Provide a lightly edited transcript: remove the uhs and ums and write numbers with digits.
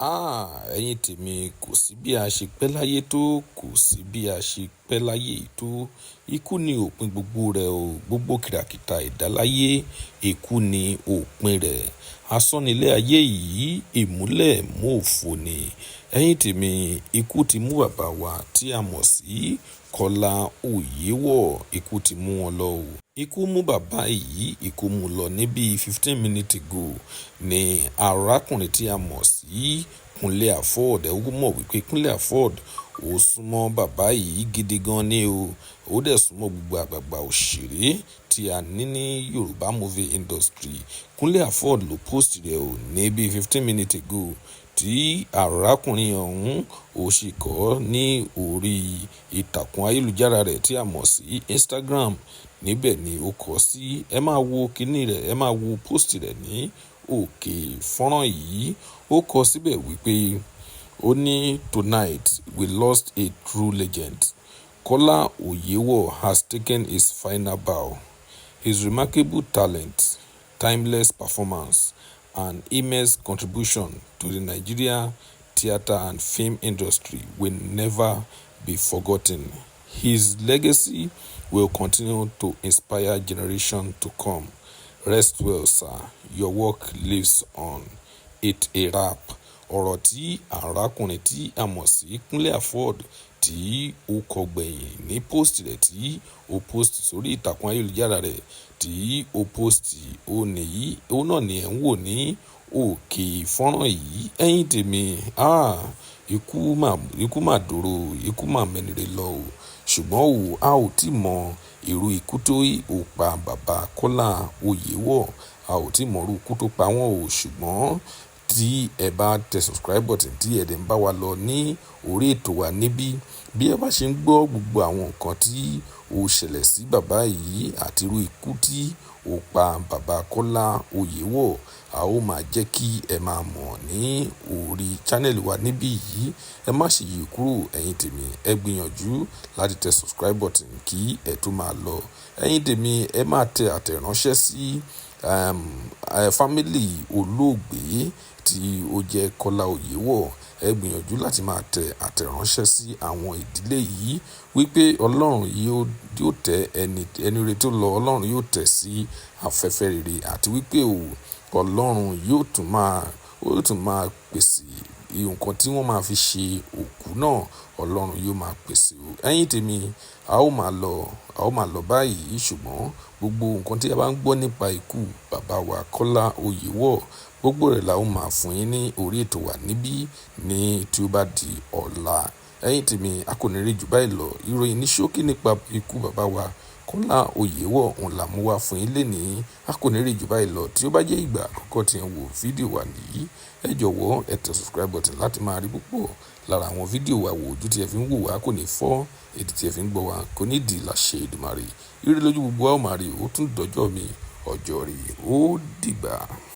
Ah, ẹ̀yin tèmi, kò sí bí a ṣe pẹ́ láyé tó, kò sí bí a ṣe pẹ́ láyé tó. Ikú ni òpin gbogbo rẹ̀ o. Gbogbo kìràkìtà ẹ̀dá láyé, ikú ni òpin rẹ̀. Asán nílé ayé yìí, ìmúlẹ̀ mòfo ni. Ẹ̀yin tèmi, ikú ti mú bàbá wa tí a mọ̀ sí Kọ́lá Oyèwọ̀, ikú ti mú wọn lọ o. Ikú mú bàbá yìí, ikú mú lọ ní bí 15 minutes ago ní arákùnrin tí a mọ̀ sí Kúnlé Afod. Ẹ kúkú mọ̀ wípé Kúnlé Afod ó súnmọ́ bàbá yìí gidi gan ni o. Ó dẹ̀ súnmọ́ gbogbo àgbààgbà òṣèré tí a ní ní Yorùbá movie industry. Kúnlé Afod ló post rẹ̀ o ní bí 15 minutes ago tí arákùnrin ọ̀hún ó sì kọ ní orí ìtàkùn ayélujára rẹ̀ tí a mọ̀ sí Instagram. Níbẹ̀ ni ó kọ sí. Ẹ máa wo kíní rẹ̀, ẹ máa wo post rẹ̀ ní òkè fọ́nrán yìí. Ó kọ síbẹ̀ wípé ó ní, "Tonight we lost a true legend. Kola Oyewo has taken his final bow. His remarkable talent, timeless performance and immense contribution to the Nigeria theatre and film industry will never be forgotten. His legacy will continue to inspire generations to come. Rest well, sir. Your work lives on. It's a wrap." Ọ̀rọ̀ tí arákùnrin tí a mọ̀ sí Kúnlé Afod tí ó kọ gbẹ̀yìn ní post rẹ̀ tí ó post sórí ìtàkùn ayélujára rẹ̀ tí ó post ó nìyí, òun náà ni ẹ̀ ń wò ní òkè fọ́nrán yìí. Ẹ̀yin tèmi, ah, ikú mà dúró, ikú mà mẹ́ni lọ o. Ṣùgbọ́n o, a ò tí mọ irú ikú tó ó pa bàbá Kọ́lá Oyèwọ̀. A ò tí mọ irú ikú tó pa wọ́n o. Ṣùgbọ́n tí ẹ bá tẹ subscribe button tí ẹ dẹ̀ ń bá wa lọ ní orí ètò wa níbí, bí ẹ bá ṣe ń gbọ́ gbogbo àwọn nǹkan tí ó ṣẹlẹ̀ sí bàbá yìí àti irú ikú tí ó pa bàbá Kọ́lá Oyèwọ̀, a ó máa jẹ́ kí ẹ máa mọ̀ ní orí channel wa níbí yìí. Ẹ má ṣe yí kúrò, ẹ̀yin tèmi. Ẹ gbìyànjú láti tẹ subscribe button kí ẹ tó máa lọ. Ẹ̀yin tèmi, ẹ máa tẹ àtẹ̀ránṣẹ́ sí family olóògbé tí ó jẹ́ Kọ́lá Oyèwọ̀. Ẹ gbìyànjú láti máa tẹ àtẹ̀ránṣẹ́ sí àwọn ìdílé yìí wípé Ọlọ́run yóò tẹ ẹni ẹni rere tó lọ, Ọlọ́run yóò tẹ̀ sí afẹ́fẹ́ rere, àti wípé o, Ọlọ́run yóò tún máa pèsè nǹkan tí wọ́n máa fi ṣe òkú náà. Ọlọ́run yóò máa pèsè o. Ẹ̀yin tèmi, a ó máa lọ, a ó máa lọ báyìí. Ṣùgbọ́n gbogbo nǹkan tí a bá ń gbọ́ nípa ikú bàbá wa Kọ́lá Oyèwọ̀, gbogbo rẹ̀ la ó máa fún yín ní orí ètò wa níbí ní tí ó bá di ọ̀la. Ẹ̀yin tèmi, a kò ní rí jù báyìí lọ. Ìròyìn ní ṣókí nípa ikú bàbá wa Kọ́lá Oyèwọ̀ òun là mú wá fún yín lénìí. A kò ní rí jù báyìí lọ. Tí ó bá jẹ́ ìgbà àkọ́kọ́ tí ẹ ń wo fídíò wa nìyí, ẹ jọ̀wọ́, ẹ tẹ subscribe button láti máa rí púpọ̀ lára àwọn fídíò wa wò. Ojú tí ẹ fi ń wò wá kò ní fọ́, etí tí ẹ fi ń gbọ́ wá kò ní dì láṣẹ Èdùmàrè. Ire lójú gbogbo wa ó máa rí. Ó tún dọjọ́ mi, ọjọ́ rí, ó dìgbà.